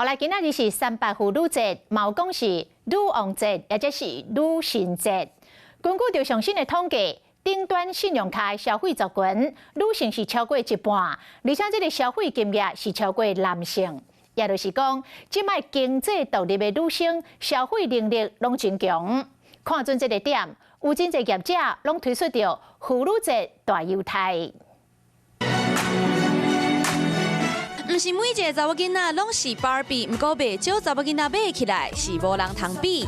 來，今仔日是三八婦女節，嘛有講是女王節，抑者是女神節。根據著上新的統計，頂端信用卡消費族群女性是超過一半，而且這个消費金額是超過男性。也就是講，這擺經濟獨立的女性消費能力攏真強。看準這个點，有真濟業者攏推出著婦女節大優待。毋是每一个查某囡仔攏是芭比，毋過袂少查某囡仔買起來是無人通比。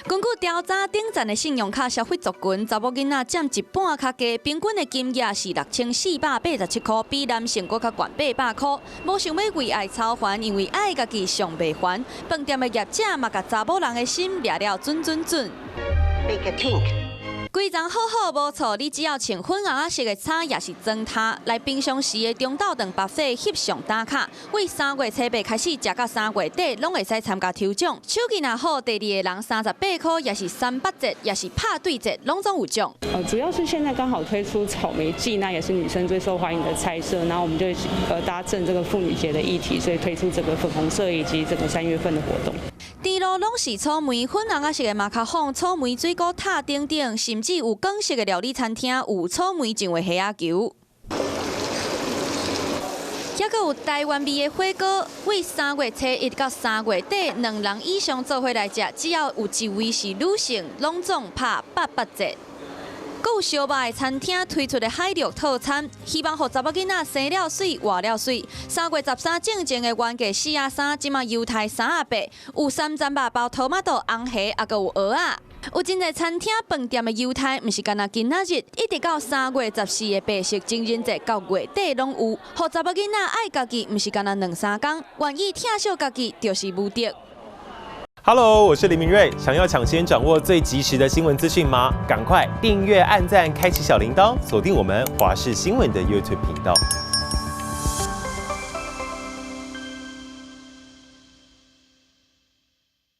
根據調查，頂層的信用卡消費族群，查某囡仔佔一半較低，平均的金額是6487塊，比男性閣較懸800塊。無想欲為愛操煩，因為愛家己上袂煩。飯店的業者嘛，共查某人的心掠了準準準。 Make it pink。規鏢好好無錯，你只要穿粉紅仔色的衫，抑是妝頭來平常時的中晝頓 buffet 翕相打卡。對3月初8開始，食到3月底，攏會使參加抽獎。手氣若好，第二个人38塊，抑是300折，抑是拍對折，攏總有獎。主要是現在剛好推出草莓季，那也是女生最受歡迎的菜色，然後我們就搭正這個婦女節的議題，所以推出這個粉紅色以及這個3月份的活動。甜路攏是草莓，粉紅仔色的馬卡龍、草莓水果塔等等，甚至有港式的料理餐廳有草莓醬的蝦仔球，抑閣有台灣味的火鍋。對3月初1到3月底，兩人以上做伙來食，只要有一位是女性，攏總拍88折。閣有燒肉的餐廳推出的海陸套餐，希望予查某囡仔生了媠，活了媠。3月13進前的原價43，這馬優待38，有三層肉包托馬豆、紅蝦，抑閣有蚵仔。有真濟餐廳飯店的優待，毋是干焦今仔日，一直到3月14的白色情人節到月底攏有。予查某囡仔愛家己，毋是干焦兩三工，願意疼惜家己就是無敵。 Hello，我是林明瑞。想要搶先掌握最及時的新聞資訊嗎？趕快訂閱、按讚、開啟小鈴鐺，鎖定我們華視新聞的 YouTube 頻道。